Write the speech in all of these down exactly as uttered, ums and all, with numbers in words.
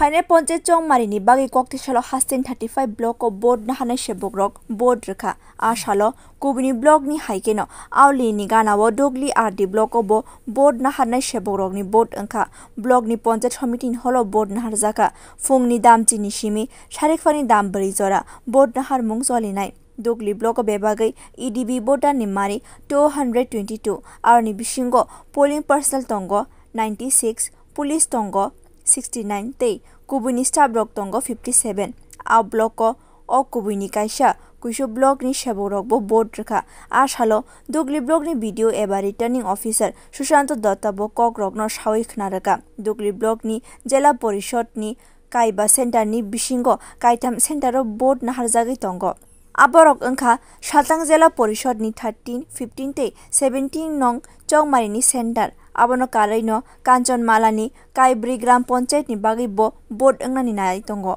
Phainai ponchayat chongmari ni bagwi koktwi salo haste thirty five block o vote naharnai sebukrok vote rwkha. A salo kubuni block ni hai kheno Auli ni gana o Dugli R D block o bo vote naharnai sebukrok ni vote wngkha. Block ni ponchayat somiti ni holo vote naharjakha. Phung ni dam chini simi sarikphani dam bwrwi jora vote naharmung cholinai. Dugli block o bebagwi E D B voter ni mari two hundred twenty two, aroni bisingo polling personnel tongo ninety six, police tongo sixty nine tei kubuni staff rok tongo fifty seven. A block o, o kubuni kaisa Kuisu block ni sebukrok bo vote rwkha. A salo Dugli block ni B D O eba returning officer Sushanto Datta bo kok rokno sawi khna rwkha. Dugli block ni Jela Porishod ni kaiba center ni bisingo kaitham center o vote naharjagwi tongo. Aborok wngkha Saltang Jela Porishod ni thirteen, fifteen tei seventeen nong Chongmari ni center. Abono karwi no Kanchanmala ni kaibrwi gram panchayat ni bagwi bo vote wngnani nai tongo.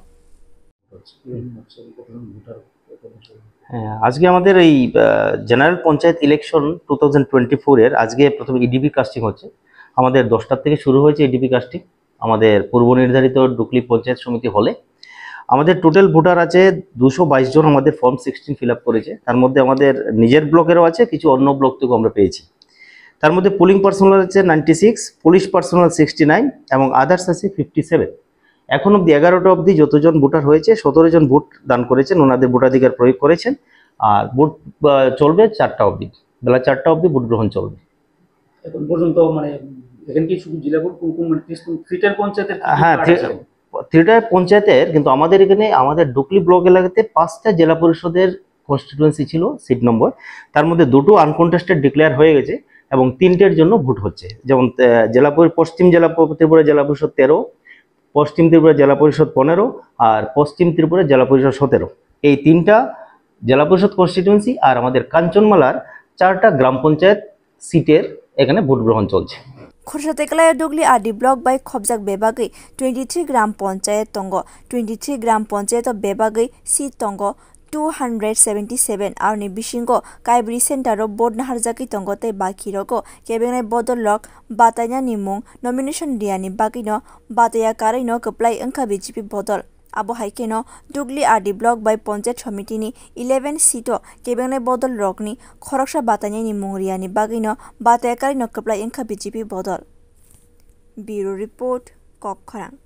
হ্যাঁ, আজকে আমাদের এই general panchayat election two thousand twenty four এর আজকে প্রথম ইডিবি কাস্টিং হচ্ছে। আমাদের দশটার থেকে শুরু হয়েছে ইডিবি কাস্টিং আমাদের পূর্ব নির্ধারিত ডুকলি পঞ্চায়েত সমিতি হলে। আমাদের টোটাল ভোটার আছে দুশো বাইশ জন আমাদের ফর্ম সিক্সটিন ফিল আপ করেছে। তার মধ্যে আমাদের নিজের ব্লকেরও আছে, কিছু অন্য ব্লক থেকেও আমরা পেয়েছি। তার মধ্যে পোলিং পার্সোনাল আছে ninety six, police personnel sixty nine এবং আদার্স আছে ফিফটি সেভেন। এখন অবধি এগারোটা অবধি যতজন ভোটার হয়েছে, সতেরো জন ভোট দান করেছেন, ওনাদের ভোটাধিকার প্রয়োগ করেছেন। আর ভোট আহ, চলবে চারটা অবধি, বেলা চারটা অবধি ভোট গ্রহণ চলবে। এখন পর্যন্ত মানে এখানে কি শুধু জেলা পরি- কোন কোন মানে ত্রিশ- থ্রিটার পঞ্চায়েতের কি কি হ্যাঁ কার্ড থ্রি- আছে? থ্রিটার পঞ্চায়েতের, কিন্তু আমাদের এখানে আমাদের ডুকলি ব্লক এলাকাতে পাঁচটা জেলা পরিষদের কনস্টিটুয়েন্সি ছিল সিট নম্বর, তার মধ্যে দুটো আনকনটেস্টেড ডিক্লেয়ার হয়ে গেছে এবং তিনটের জন্য ভোট হচ্ছে। যেমন আহ, জেলা পরি- পশ্চিম জেলা প- ত্রিপুরা জেলা পরিষদ তেরো, পশ্চিম ত্রিপুরা জেলা পরিষদ পনেরো আর পশ্চিম ত্রিপুরা জেলা পরিষদ সতেরো। এই তিনটা জেলা পরিষদ কনস্টিটুয়েন্সি আর আমাদের কাঞ্চনমালার চারটা গ্রাম পঞ্চায়েত সিটের এখানে ভোট গ্রহণ চলছে। Khorsa teklai dugli R D block bai khobjak bebagwi twenty three gram panchayat tongo. Twenty three gram panchayat o bebagwi seat tongo two hundred seventy seven, aroni bisingo kaibri center o vote naharjagwi tongo tei baki rogo kebengnai bodol rok batainani mung nomination riyani bagwino bataiya karwino kwplai wngkha B J P bodol. Abo hai kheno Dugli R D block bai panchayat somiti ni eleven seat o kebengnai bodol rokni khoroksa batainani mung riyani bagwino bataiya karwino kwplai wngkha B J P bodol. Bureau report, Kokkhorang.